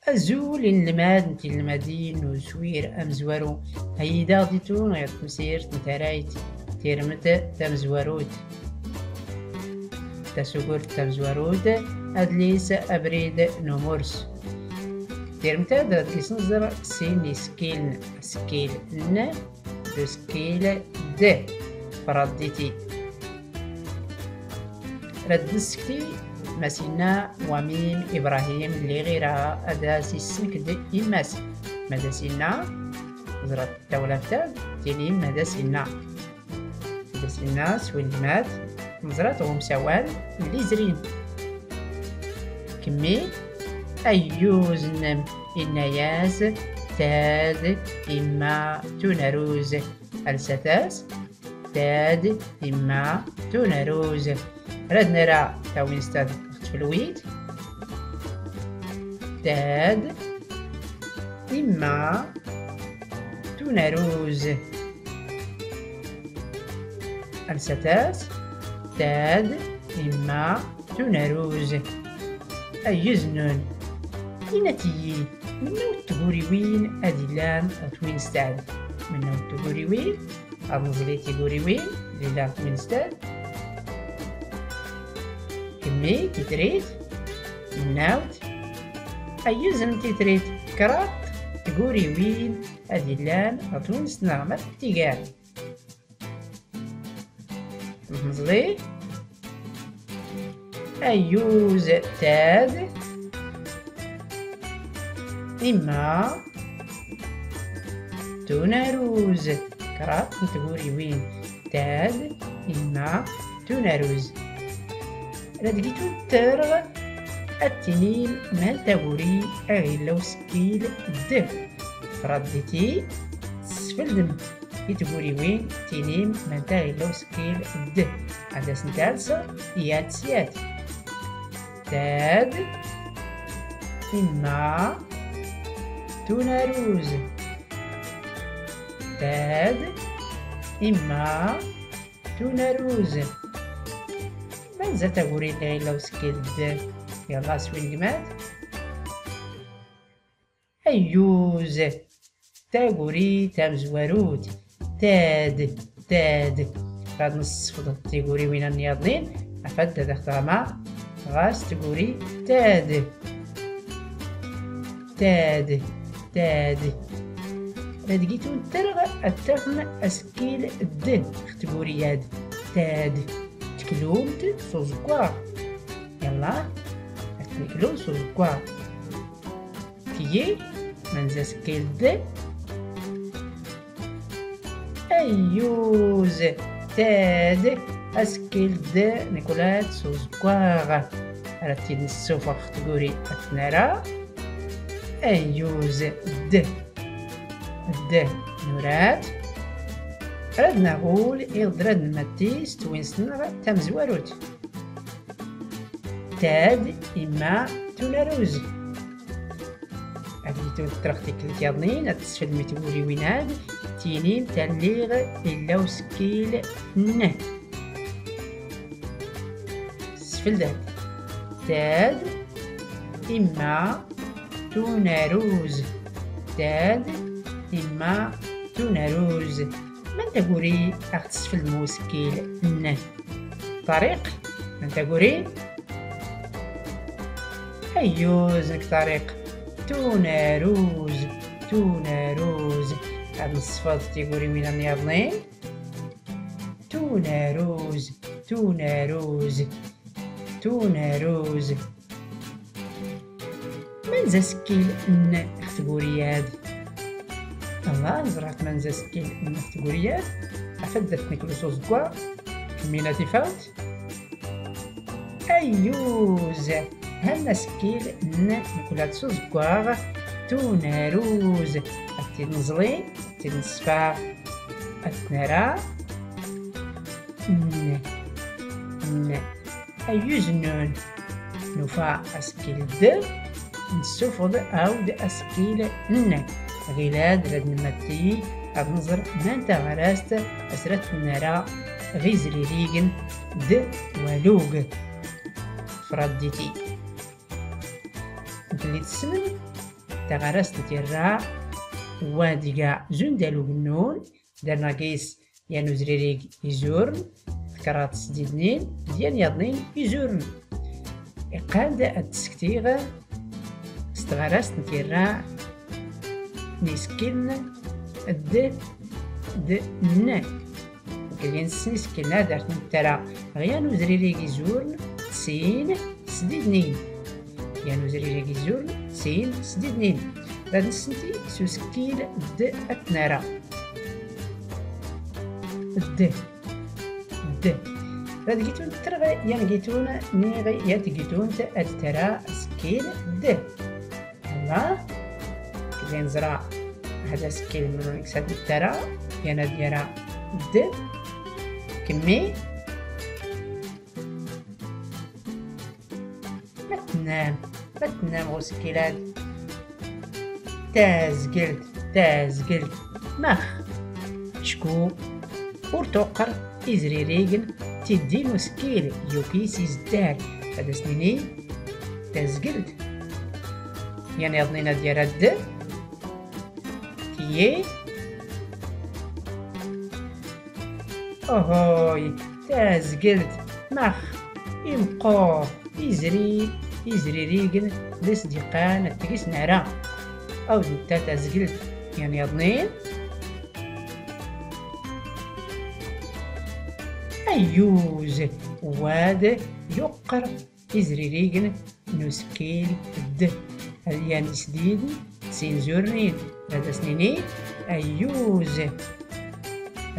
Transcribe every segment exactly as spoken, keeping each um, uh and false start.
Azul inelmaden d tinelmadin n uswir amezwaru. Heyyi-d-aɣ-d itun ɣer temsirt n tarrayt, tirmt tamezwarut. Tasugurt tamezwarut, adlis abrid n umurs. Tirmt-ad ad gis nẓer sin isekkilen, asekkil n d usekkil d. Fradditi. Rad nsekti ma sinna Wamim Ibrahim lliɣ ira ad as issenked immas. Ma d as inna, ẓrat tawlaft-ad, tinim ma d as inna. Ma d as inna s win gmat, neẓra-t ɣ umsawal n lli izrin. Kemmi, ayyuz-nnem, inna-yas, tad, imma, tunaruz. Alsat-as, tad, imma, tunaruz. Rad nara tawinst-ad ɣ tfelwit. Tad, imma, tunaruz. Alsat-as, tad, imma, tunaruz. Ayyuz-nnun. Inat-iyi, mennaw tguriwin ad illan ɣ twinst-ad? Mennaw tguriwin? Ad nẓli tiguriwin d illan ɣ twinst-ad. Kemmi, titrit, mennawt. Ayyuz n titrit, kraḍt tguriwin ad illan ɣ twinst-nneɣ, ma tigar. Nẓli. Ayyuz, tad, imma, tunaruz. Kraḍt n tguriwin, tad, imma, tunaruz. Rad gitun terɣ ad tinim man taguri aɣ illa usekkil d. Fradditi, tesfeldem i tguriwin, tinim man taɣ illa usekkil d. Ad as-ntals yat s yat. Tad, imma, tunaruz. Tad, imma, tunaruz. Manza taguri illa usekkil d? Yalla s win gmat. Ayyuz. Taguri tamezwarut. Tad, tad. Rad nessefḍ tiguriwin nniyaḍnin, afad ad aɣ tɣama ɣas tguri tad. Tad, tad. Rad gitun terɣ ad tafem asekkil d ɣ tguri-ad. Tad. Teklumt s uẓeggaɣ. Yalla, ad tneklum s uẓeggaɣ. Tigi, manza asekkil d? Ayyuz, tad, asekkil d, nekk-ad t-id-ssufɣeɣ ɣ tguri ad t-nara. Ayyuz, d, d, nura-t. Rad naɣ ul iɣ d rad nmatti s twinst-nneɣ tamezwarut. Tad, imma, tunaruz. Ad gitun terɣ tikkelt yaḍnin, ad tesfeldem i tguriwin-ad, tinim talliɣ illa usekkil n. Sfeldat. Tad, imma, tunaruz. Tad, imma, tunaruz. Man taguri aɣ tesfeldem usekkil n? Ṭariq, man taguri? Ayyuz, nekk Ṭariq. Tunaruz, tunaruz. Ad nessefḍ tiguriwin nniyaḍnin. Tunaruz, tunaruz, tunaruz. Manza asekkil n ɣ tguri-ad? Yalla, ẓrat manza asekkil n ɣ tguri-ad. Afad ad t-neklu s uẓeggaɣ. Kemmina tifawt. Ayyuz! Hanna asekkil n nekla-t s uẓeggaɣ, tunaruz. Ad t-id-nẓli, ad t-id-nsfa, ad t-nara. N, n, ayyuz-nnun. Nufa asekkil d, nessufeḍ awd asekkil n. Ɣilad rad nmatti ad nẓer man taɣarast as rad t-nara ɣ izririgen d walug. Fradditi. Belli tessnem taɣarast n tirra, wad iga zund alug nnun, darnaɣ gis yan uzririg izurn, d kraḍ sdidnin, d yan yaḍnin izurn. Iqqan-d ad d-sektiɣ s tɣarast n tirra n isekkilen d, d, n. Gli nessen isekkilen ad ar ten-ttara ɣ yan uzririg izurn, sin sdidnin. Yan uzririg izurn, sin sdidnin. Rad nessenti s usekkil d ad t-nara. D. D. Rad gitun ttreɣ yan gitun niɣ yat gitunt ad ttara asekkil d. Yalla. Kdi nẓra hada asekkil mnun ikes ad ttara, yan ad yara d. Kemmi. Ma tennam, ma tennam ɣ usekkil ad. Tazgelt, tazgelt. Max? Acku ur tuqqer izririgen tiddi n usekkil, yuki s izdar. Ad as-nini tazgelt. Yan yaḍnin ad yara d. Tiyi. Uhuy, tazgelt, max? Imqqur izri, izririgen d as-d-iqqan ad tgis nara. Awd netta tazgelt, yan yaḍnin. Ayyuz, wad yuqqer izririgen n usekkil d. Ad yan isdiden sin zurnin. Rad as-nini ayyuz.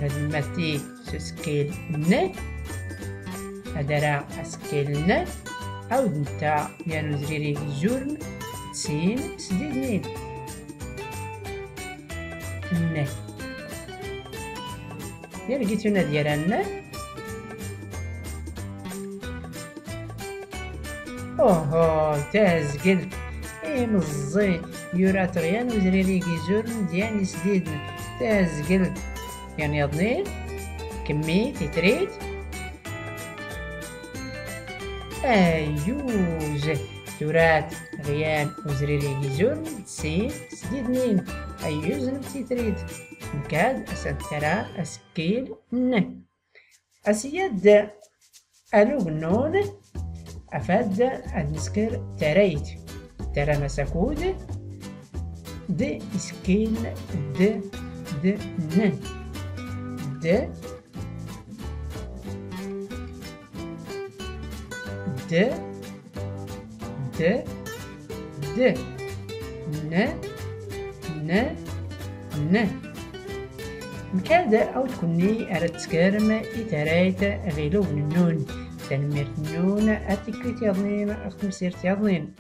Rad nmatti s usekkil n. Ad ara asekkil n. Awd netta yan uzririg izurn sin sdidnin. N. Yan gitun ad yara n. Uhuy, tazgelt. Imẓẓi, yura-t ɣ yan uzririg izurn d yan isdiden. Tazgelt. Yan yaḍnin. Kemmi titrit. Ayyuz. Tura-t ɣ yan uzririg izurn d sin sdidnin. Ayyuz n titrit. Mkad as ad ttara asekkil n. Asiyad alug nnun, afad ad nsker tarayt. Taram asakud d iskin d, d, n. D, d, d, d. N, n, n. Mkad awd kunni ara tskrm i tarayt ɣ ilug nnun. Tanmmirt nnun, a tikkit yaḍnin, a tmsirt yaḍnin.